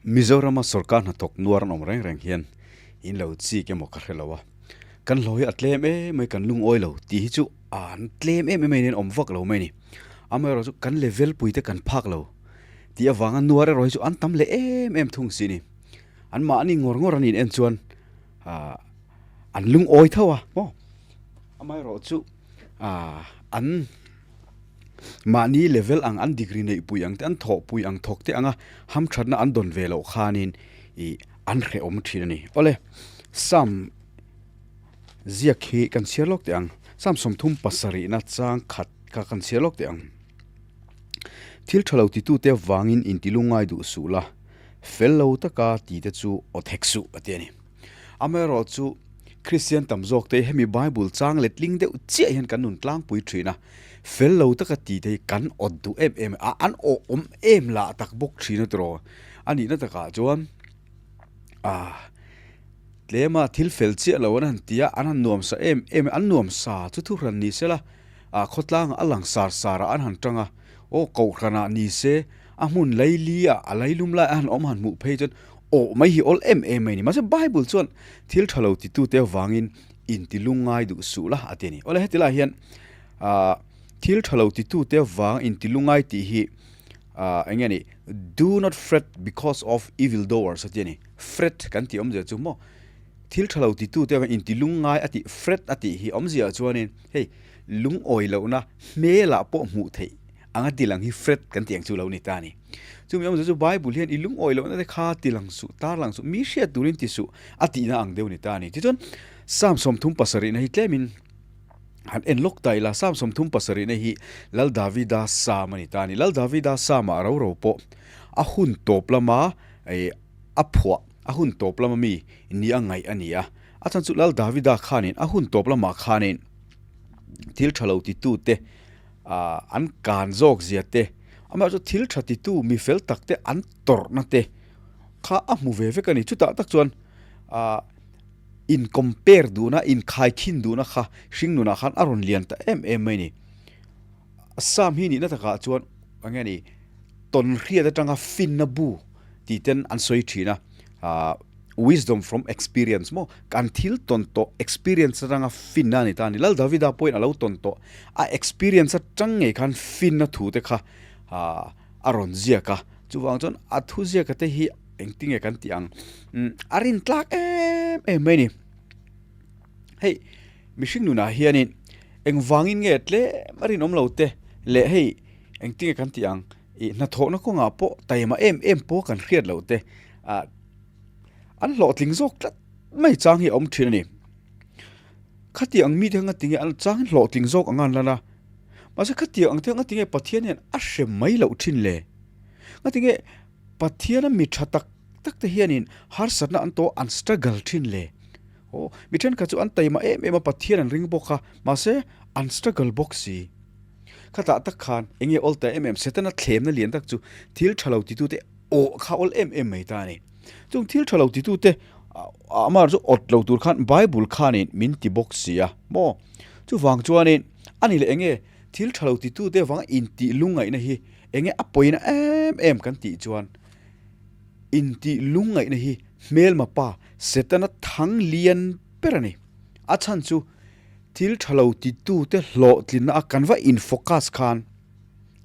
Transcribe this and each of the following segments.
Mizorama sorkar hnathawk nuar an awm reng reng hian in lo chik emaw ka hre lo a, kan hlawh hi a tlem em mai kan lungawi lo tih hi chu an tlem em em mai nen awm vak lo mai a ni. Amaherawh chu kan level pui te kan phak lo tih avanga nuar erawh hi chu an tam leh em em thung si a ni. An mahni ngawr ngawr an in en chuan ah an lungawi tho a maw amaherawh chu ah an mahni level ang an degree neih pui ang te an thawh pui ang thawk te anga hamthatna an dawn ve loh khanin ih an hrehawm thin a ni. Awle Sam ziak hi kan chhiar lawk teh ang Sam 37na chang khat kha kan chhiar lawk teh ang. Thil tha lo titute avangin intilungai duh suh la, fel lo taka tite chu aw thek suh a ti a ni. Amaherawhchu, Kristian tam zawk te hemi Bible chang letling deuh chiah hian kan nun tlangpui thin a, fel lo taka tite hi kan awt duh em em a, an awh awm em lah tak bawk thin a tiraw. A nihna takah chuan ah tlema thil fel chiah lo an han ti a, an han nuam sa em em a, an nuam sa chu thuhran ni sela ah khawtlangah a lang sar sar ah an han tang a, aw kohhranah ni se a hmun laili ah a lailum lai a han awm han hmuh phei chuan aw mai hi awl em em mai a ni. Mahse Bible chuan thil tha lo titute avangin inti lungngai duh suh la a ti a ni. Awle heti lai hian ah thil tha lo titute avang inti lungngai tih hi ah eng nge ni do not fret because of evil doers a ti a ni. Fret kan tih awmzia chu maw thil tha lo titute avang inti lungngai a tih fret a tih hi awmzia chuanin hei lungawi lohna hmelah pawh hmuh theih anga tilang hi fret kan tih ang chu lo ni ta a ni. Chumi awmzia chu Bible hian i lungawi lohna te kha tilang suh, tarlang suh, mi hriat turin ti suh a tihna ang deuh ni ta a ni. Tichuan Psalm 37 na hi tlemin han en lawk ta ila, Psalm 37 na hi Lal Davida Psalm a ni ta a ni. Lal Davida Psalm ah ro ro pawh a hun tawp lama a phuah, a hun tawp lama mi ni a ngaih a ni a. A chhan chu Lal Davida khanin a hun tawp lamah khanin thil tha lo titute ah an kan zawk zia te, amah chu thil tha titu mi fel tak te an tawrhna te kha a hmu ve vek a ni. Chutah tak chuan ah in compare duhna, in khaikhin duhna kha hring nunah khan a rawn lian ta em em mai a ni. Sam hi nihna takah chuan eng nge ni tawn hriat atanga finna bu tih ten an sawi thin a, ah wisdom from experience maw kan thil tawn tawh experience atanga finna a ni ta a ni. Lal Davida pawhin a lo tawn tawh a experience atang ngei khan finna thu te kha ah a rawn ziak a, chuvang chuan a thu ziaka te hi engtinge kan tih ang a rin tlak em em mai a ni. Hei mihring nunah hianin engvangin nge tlem a rinawm lo te leh hei engtinge kan tih ang ih hnathawhna kawngah pawh taima em em pawh kan hriat loh te ah an hlawhtling zawk tlat mai chang hi a awm thin a ni. Khati ang mite anga tinge an chang hlawhtling zawk anga an lan a, mahse khati ang te anga tinge Pathian hian a hre mai loh thin le? Ngatinge Pathiana mi tha tak tak te hianin harsatna an tawh an struggle thin le? Aw, mi thenkhat chu an taima em em a, Pathian an ring bawk a, mahse an struggle bawk si. Khatah tak khan eng nge awl ta em em, Setana thlemna lian tak chu thil tha lo titute awh kha awl em em mai ta a ni. Chung thil tha lo titute amah chu awt lo tur khan Bible khanin min ti bawk si a maw? Chuvang chuanin a ni leh eng nge thil tha lo titute avanga intih lungngaihna hi eng nge a pawina em em kan tih chuan intih lungngaihna hi hmelma pa Setana thang lian ber a ni. A chhan chu thil tha lo titute hlawhtlinna a kan va in focus khan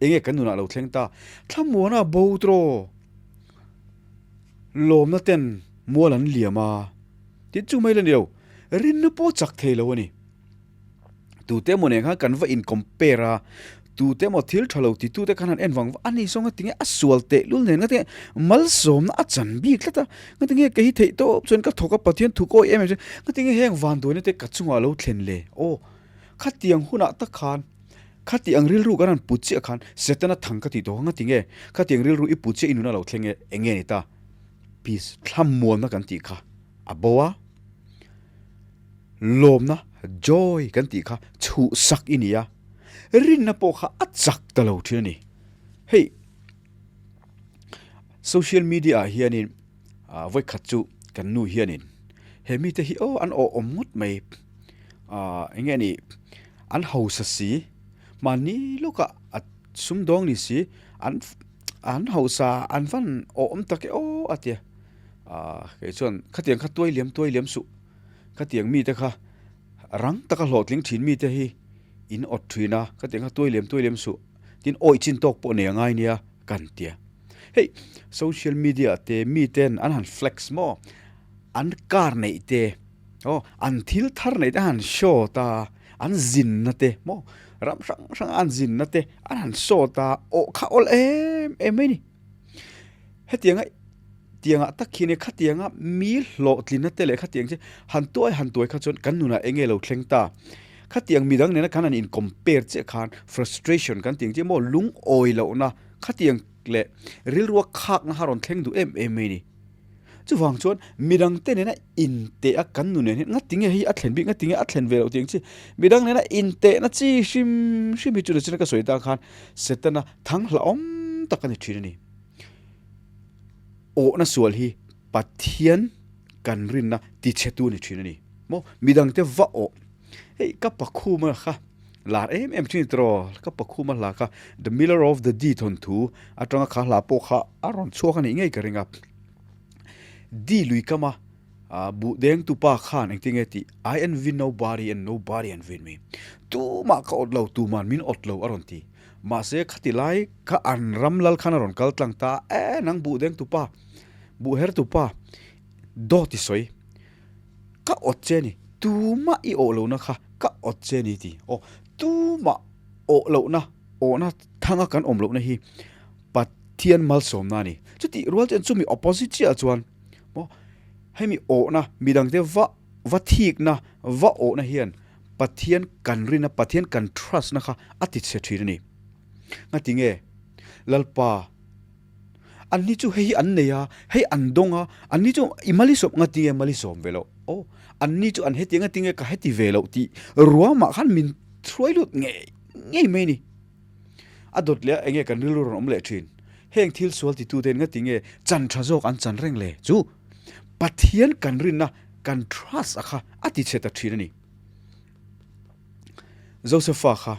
eng nge kan nunah lo thleng ta? Thlamuana bo tawh lawmna ten mual an liam a, tin chu mai la ni lo, rinna pawh chak thei lo a ni. Tute emaw nen khan kan va in compare a, tute emaw thil tha lo titute khan han en vang vang a ni zawng a tinge a sual teh lul nen ngatinge malsawmna a chan bik tlat a, ngatinge kei hi theih tawp chuan ka thawk a Pathian thu kawi em em chuan ngatinge heng vanduaina te ka chungah a lo thlen le aw khatiang hunah tak khan khatiang rilru kan han put chiah khan Setana thang ka tih tawh kha ngatinge khatiang rilru i put chiah i nuna lo thleng e eng nge ni ta peace thlamuanna kan tih kha a bo a. Lawmna, joy, kan tih kha chhuhsak i ni a, rinna pawh kha a chak ta lo thin a ni. Hei social media ah hianin ah vawikhat chu kan nu hianin he mite hi aw an awh awm ngawt mai ah eng nge ni an hausa si mahni lawkah a sumdawng ni si an. An hausa an van awm tak e aw a tia. Ahh kei chuan khatiang kha tuai liam tuai liam suh. Khatiang mite kha rang taka hlawhtling thin mite hi in awt thin a, khatiang kha tuai liam tuai liam suh. Tin awih chin tawk pawh nei a ngai nia kan tia. Hei social media te miten an han flex maw? An car neih te aw an thil thar neih te an han show ta an zinna te maw ram hrang hrang an zinna te an han show ta aw kha awl em em mai ni. Hetianga tiangah tak khi nia khatianga mi hlawhtlinna te leh khatiang che han tuai han tuai kha chuan kan nunah eng nge lo thleng ta. Khatiang midang nena khan han in compare chiah khan frustration kan tih ang chiah maw lungawi lohna khatiang leh rilrua khakna kha rawn thleng duh em em mai ni. Chuvang chuan midangte nena inteh a kan nu nen hian ngatinge hei a thlen bik ngatinge a thlen ve loh tih ang chi midang nena intehna chi hrim hrim hi chu nachina ka sawi tan khan Setana thang hlauhawm tak a ni thin a ni. Awhna sual hi Pathian kan rinna tichhetu a ni thin a ni. Maw midangte va awh hei ka pakhuma kha lar em em thin tiraw ka pakhuma hla kha The Miller of the Dee thawnthu atanga kha hla pawh kha a rawn chhuak a nih ngei ka ring a. Dee lui kama buh deng tu pa khan engtin nge tih I envy nobody and nobody envy me tumah ka awt lo tuman min awt lo a rawn ti. Mahse khati lai kha an ram lal khan a rawn kal tlang ta e nang buh deng tu pa buh her tu pa dawt i sawi. Ka awt che ni, tumah i awh lohna kha ka awt che ni ti. Aw, tumah awh lohna, awhna thanga kan awm lohna hi Pathian malsawmna a ni. Chutih rual chuan chumi opposite chiah chuan maw hemi awhna, midangte va va thikna, va awhna hian Pathian kan rinna, Pathian kan trust na kha a ti chhe thin a ni. Ngatinge? Lalpa. An ni chu hei hi an nei a, hei an dawng a, an ni chu i malisawm nga tinge malisawm ve loh? Aw, an ni chu an heti nga tinge ka heti ve loh tih ruamah khan min hruai lut ngei ngei mai a ni. A dawt leh a enge kan rilru rawn awm leh thin? Heng thil sual titute nga tinge chan tha zawk an chan reng le? Chu Pathian kan rinna kan trust a kha a ti chhe ta thin a ni. Josepha kha.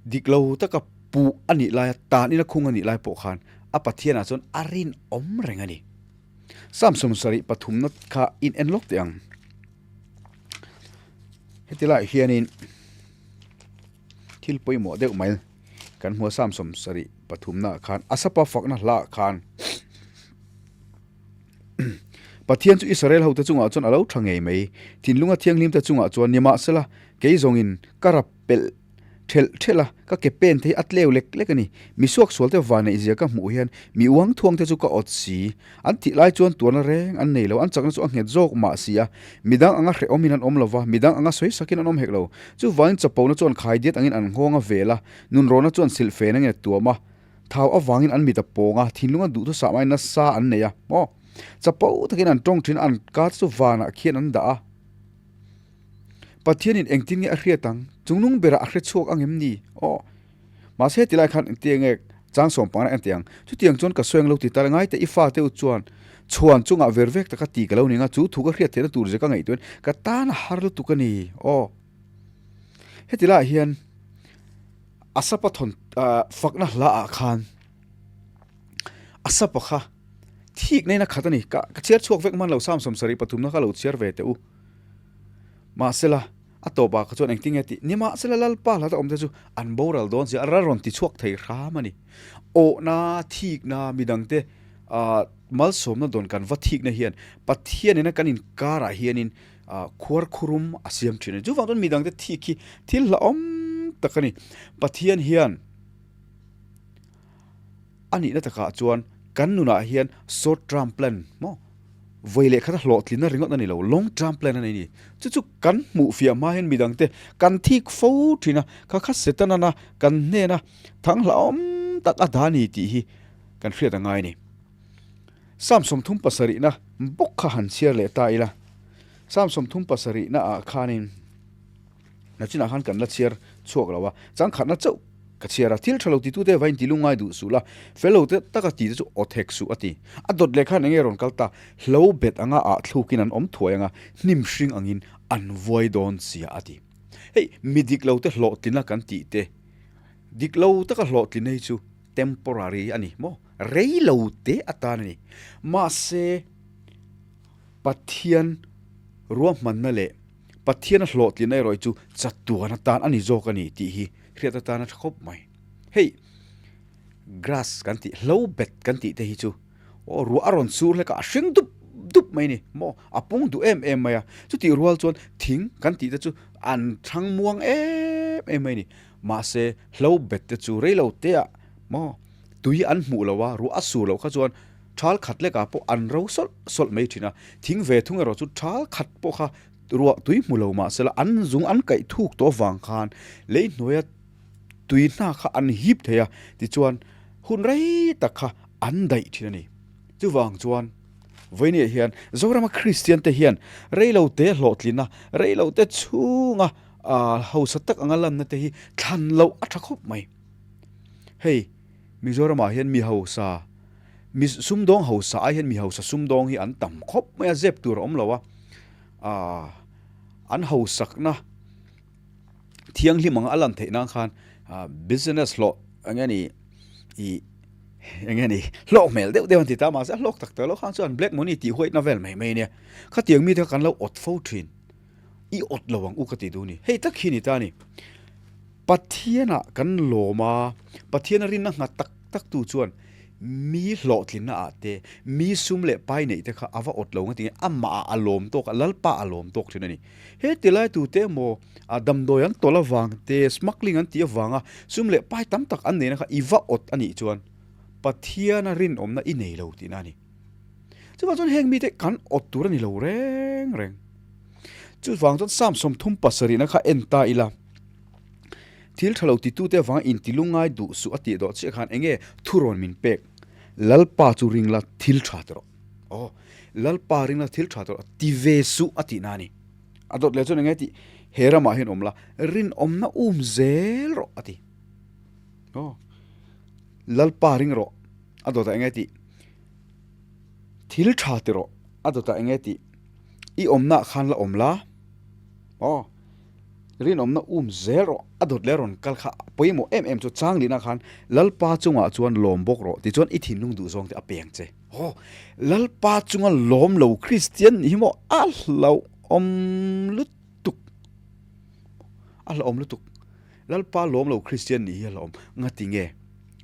Dik lo taka puh a nih laia tan ina khung a nih lai pawh khan a Pathianah chuan a rinawm reng a ni. Samson sarih pathumna kha in en lawk teh ang. Heti laiah hianin thil pawimawh deuh mai kan hmu a Samson sarih pathumnaah khan a sapa fakna hlaah khan Pathian chu Israel hote chungah chuan a lo tha ngei mai. Thinlunga thianghlimte chungah chuan nimahsela kei zawngin ka rap pelh thelh thelh a, ka ke pen te hi a tleu lek lek a ni. Mi suaksual te van neih zia ka hmuh hian mi uang thuang te chu ka awt si. An thih lai chuan tuarna reng an nei lo, an chakna chu a nghet zawk mah si a. Midang anga hrehawm in an awm lo va, midang anga sawi sakin an awm hek lo. Chuvangin chapona chuan khaidiat angin an nghawng a vel a, nunrawna chuan silhfen angin a tuam a. Thau avangin an mit a pawng a, thinlunga duhthusah mai nasa an nei a. Maw? Chapo takin an tawng thin a, an ka chu vanah khian an dah a. Pathianin engtin nge a hriat ang? Chungnung berah a hre chhuak ang em ni? Aw. Mahse heti lai khan engti nge chang sawm pangna en teh ang. Chutiang chuan ka sawi ang lo ti ta ngai teh i fate u chuan chhuan chungah ver vek taka ti ka lo ning a, chu thu ka hriat theihna tur zia ka ngaihtuah in ka tan a har lutuk a ni. Aw. Heti laiah hian a sapa thawn fakna hla ah khan a sapa kha thik na in a khat a ni. Ka chhiar chhuak vek hman lo Samsung sarih pathumna kha lo chhiar ve teh u. Mahsela, a tawpah kha chuan engtin nge tih? Nimahsela Lalpa hlata awmte chu an boral dawn si a, a rawn ti chhuak thei hram a ni. Awhna, thikna, midangte malsawmna dawn kan va thikna hian Pathian nena kan inkarah hianin khuar khurum a siam thin a ni. Chuvang chuan midangte thik hi thil hlauhawm tak a ni. Pathian hian A nihna takah chuan kan nunah hian short term plan maw vawi leh khata hlawhtlinna ringawt a ni lo, long term plan a nei a ni. Chu chu kan hmuh fiah hma hian midangte kan thik fo thin a, kha kha Setanana kan hnena thang hlauhawm tak a dah a ni tih hi kan hriat a ngai a ni. Psalm 37na bawk kha han chhiar leh ta ila, Psalm 37na ah khanin, Nachinah khan kan la chhiar chhuak lo a, changkhatna chauh ka chhiar a, thil tha lo titute va inti lungngai duh suh la, fel lo te taka ti te chu aw thek suh a ti. A dawt leh khan enge rawn kal ta, hlo bet anga ah thlukin an awm thuai anga, hnim hring angin an vuai dawn sia a ti. Hei mi dik lo te hlawhtlina kan tih te, dik lo taka hlawhtlina hi chu. temporary a ni maw? Rei lo te atan a ni. Mahse, Pathian ruahmanna leh Pathiana hlawhtlinna erawh hi chu chatuan atan a ni zawk a ni tih hi hriat atan a tha khawp mai. Hei, grass kan tih, hlo bet kan tih te hi chu aw ruah a rawn sur hlek a, a hring dup dup mai a ni maw? A pung duh em em mai a. Chutih rual chuan thing kan tih te chu an thang muang em em mai a ni. Mahse, hlo bet te chu rei lo te ah maw tui an hmuh lo a, ruah a sur loh kha chuan thal khat lekah pawh an ro sawlh sawlh mai thin a. Thing ve thung erawh chu thal khat pawh kha ruah tui hmu lo mahsela an zung an kaih thuk tawh avang khan lei hnuaia tui hna kha an hip thei a, tichuan hun rei tak kha an daih thin a ni. Chuvang chuan vawinia hian Zorama Kristian te hian reilote hlawhtlina, reilote chhunga hausa tak anga lanna te hi thlan loh a tha khawp mai. Hei Mizoramah hian mi hausa, mi sumdawng hausa ai hian mi hausa sumdawng hi an tam khawp mai a, zep tur a awm lo a. Aaa an hausakna thianghlim anga a lan theih nan khan business hlawh eng nge ni ih eng nge ni hlawk hmel deuh deuh an ti ta mahse a hlawk tak tak lo khan chuan black money tih huaihna vel mai mai a nia. Khatiang mite kha kan lo awt fo thin. I awt lo ang u ka ti duh a ni. Hei tak hi a ni ta a ni. Pathianah kan lawm a, Pathiana rinna nghat tak tak tu chuan mi hlawhtlinna ah te, mi sum leh pai neih te kha a va awt lo nga tinge amah ah a lawm tawk a, Lalpa a lawm tawk thin a ni. He ti lai tu te emaw damdawi an tawlh avang te, smuggling an tih avanga sum leh pai tam tak an neihna kha i va awt a nih chuan Pathiana rinawmna i nei lo tihna a ni. Chuvang chuan heng mite kan awt tur a ni lo reng reng. Chuvang chuan Psalm 37 na kha en ta ila. Thil tha lo titute avanga intilungai duh suh a tih dawh chiah khan enge thurawn min pek? Lalpa chu ring la thil tha ti rawh. Aw, Lalpa ring la thil tha ti rawh, ti ve suh a tihna a ni. A dawt leh chuan enge tih? He ramah hian awm la, rinawmna um zel rawh a ti. Aw, Lalpa ring rawh, a dawtah enge tih? Thil tha ti rawh, a dawtah enge tih? I awmnaah khan la awm la. Aw. Rinawmna um zel rawh, a dawt leh rawn kal kha pawimawh em em chu chang lihna khan Lalpa chungah chuan lawm bawk rawh tichuan i thinlung duh zawng te a peng che. Aw, Lalpa chunga lawm lo Kristian nih hi maw a hlauhawm lutuk. A hlauhawm lutuk. Lalpa lawm lo Kristian nih hi a hlauhawm. Ngati nge?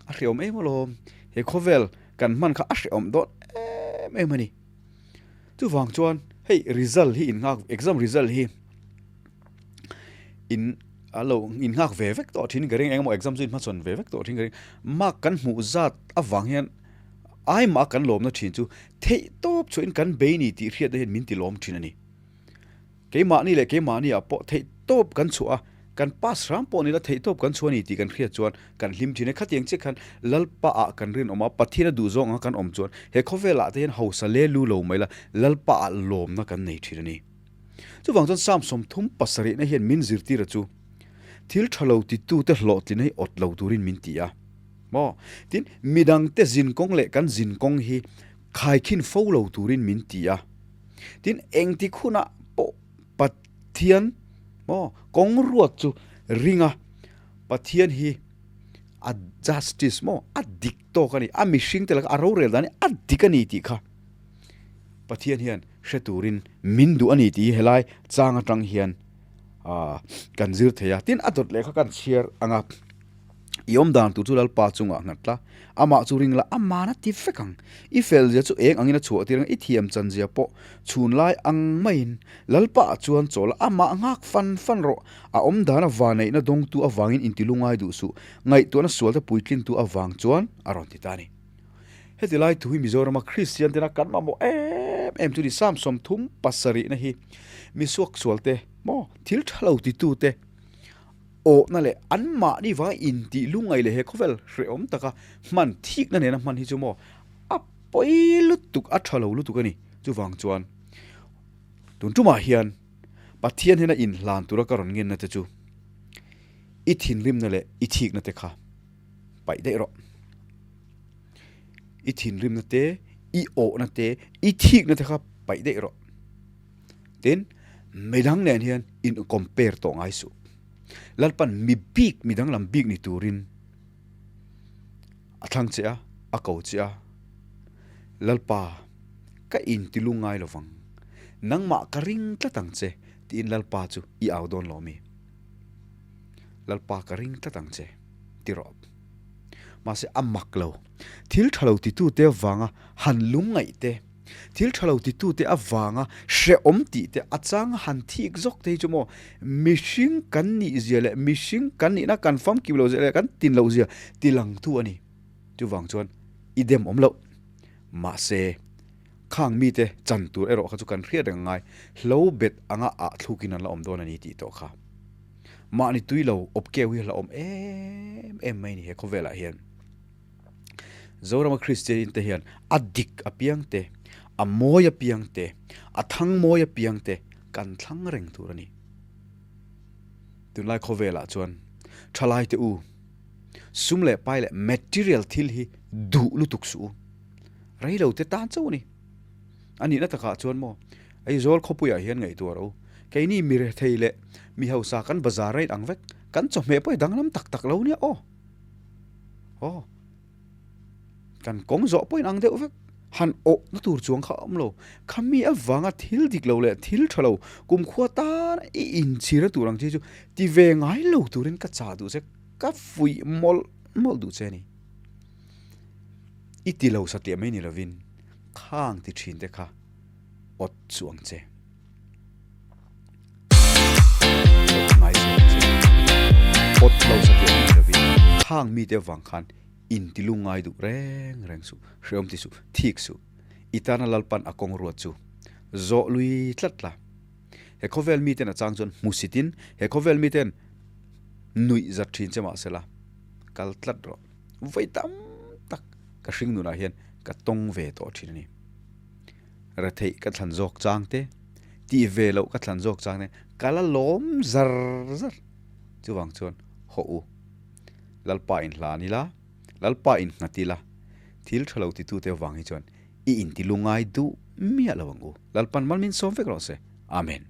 A hrehawm em alawm. He khawvel kan hman kha a hrehawm dawn em em a ni. Chuvang chuan hei result hi in nghak exam result hi in a lo in nghak ve vek tawh thin ka ring engemaw exam chu in hmachhawn ve vek tawh thin ka ring mark kan hmuh zat avang hian ai mah kan lawmna thin chu theih tawp chhuah in kan bei ni tih hriatna hian min ti lawm thin a ni. Keimahni leh keimahni ah pawh theih tawp kan chhuah a, kan pass hram pawh nila theih tawp kan chhuah a ni tih kan hriat chuan kan hlim thin e. Khatiang chiah khan Lalpa ah kan rinawm a, Pathian a duh zawng anga kan awm chuan he khawvel ah te hian hausa le lu lo mai la Lalpa ah lawmna kan nei thin a ni. Chuvang chuan Psalm 37 na hian min zirtir a chu thil tha lo titute hlawhtlin hi awt lo turin min ti a maw? Tin, midangte zinkawng leh kan zinkawng hi khaikhin fo lo turin min ti a. Tin, engtik hunah pawh Pathian maw kawng ruat chu ring a, Pathian hi a justice maw a dik tawk a ni, a mihring te laka a rorel dan hi a dik a ni tih kha Pathian hian hre turin min duh a ni tih hi helai chang atang hian kan zir thei a. Tin, a dawt leh kha kan chhiar ang a. I awm dan tur chu Lalpa chungah nghat la, amah chu ring la, amahna ti vek ang. I fel zia chu eng angin a chhuah tir ang, i thiam chan zia pawh chhun lai ang maiin. Lalpa ah chuan chaw la, amah nghak fan fan rawh. A awm dana vaneihna dawngtu avangin intilungai duh suh, ngaihtuahna sualte puitlintu avang chuan a rawn ti ta a ni. Heti lai thu hi Mizorama Kristian tena kan mamawh em em chu ni Psalm 37 na hi misuak sualte maw thil tha lo titute, Awhna leh anmahni vanga intih lungngaih leh he khawvel hrehawm taka hman thikna nena hman hi chu maw a pawi lutuk, a tha lo lutuk a ni. Chuvang chuan tun tumah hian Pathian hian a inhlan tura ka rawn ngenna te chu i thinrimna leh i thikna te kha paih daih rawh. I thinrimna te, i awhna te, i thikna te kha paih daih rawh. Tin, midang nen hian in compare tawh ngai suh. Lalpan mi bik, mi danglam bik ni turin a thlang che a, a ko che a, Lalpa, ka inti lungngai lo vang, nangmah ka ring tlat ang che, tiin Lalpa chu i au dawn lo mi? Lalpa ka ring tlat ang che, ti rawh. Mahse a mak lo. Thil tha lo titute avanga han lungngaih te, thil tha lo titute avanga hrehawm tih te, a changa han thik zawk te hi chu maw mihring kan nih zia leh mihring kan nihna kan famkim loh zia leh kan tin loh zia tilangtu a ni. Chuvang chuan i dem awm loh. Mahse, khang mite chan tur erawh kha chu kan hriat reng angai, hlo bet anga ah thlukin an la awm dawn a ni tih tawh kha. Mahni tui lo awp keu hi a hlauhawm em em mai ni he khawvelah hian. Zorama Kristian te hian a dik apiang te, a mawi apiang te, a thang mawi apiang te kan thlang reng tur a ni. Tunlai khawvelah chuan thalai te u, sum leh pai leh material thil hi duh lutuk suh u. Rei lo te tan chauh a ni. A nihna takah chuan maw, Aizawl khawpuiah hian ngaihtuah rawh u. Keini mi rethei leh mi hausa kan bazar rate ang vek, kan chawhmeh pawh hi danglam tak tak lo nia aw. Aw. Kan kawng zawh pawhin ang deuh vek. Han awhna tur chuang kha a awm lo. Khami avanga thil dik lo leh thil tha lo kumkhua tan i inchhirna tur ang chi chu ti ve ngai lo turin ka chah duh che, ka fuih mawlh mawlh duh che a ni. I ti lo satliah mai ni lovin khang ti thin te kha awt chu ang che. Awt ngai chu ang che. Awt lo satliah mai ni lovin khang mite avang khan inti lungngai duh reng reng suh, hreawm ti suh, thik suh. I tana Lalpan a kawng ruat chu zawh lui tlat la. He khawvel miten a chang chuan hmusitin he khawvel miten nuih zat thin che mahsela kal tlat rawh. Vawi tam tak ka hring nunah hian ka tawng ve tawh thin a ni. Retheih ka thlan zawk chang te, tih ve loh ka thlan zawk chang te ka la lawm zar zar. Chuvang chuan hawh u, Lalpa in hlan ila, Lalpa in nghat ila, thil tha lo titute avang hi chuan i inti lungai duh miah lo ang u. Lalpan mal min sawm vek rawh se. Amen.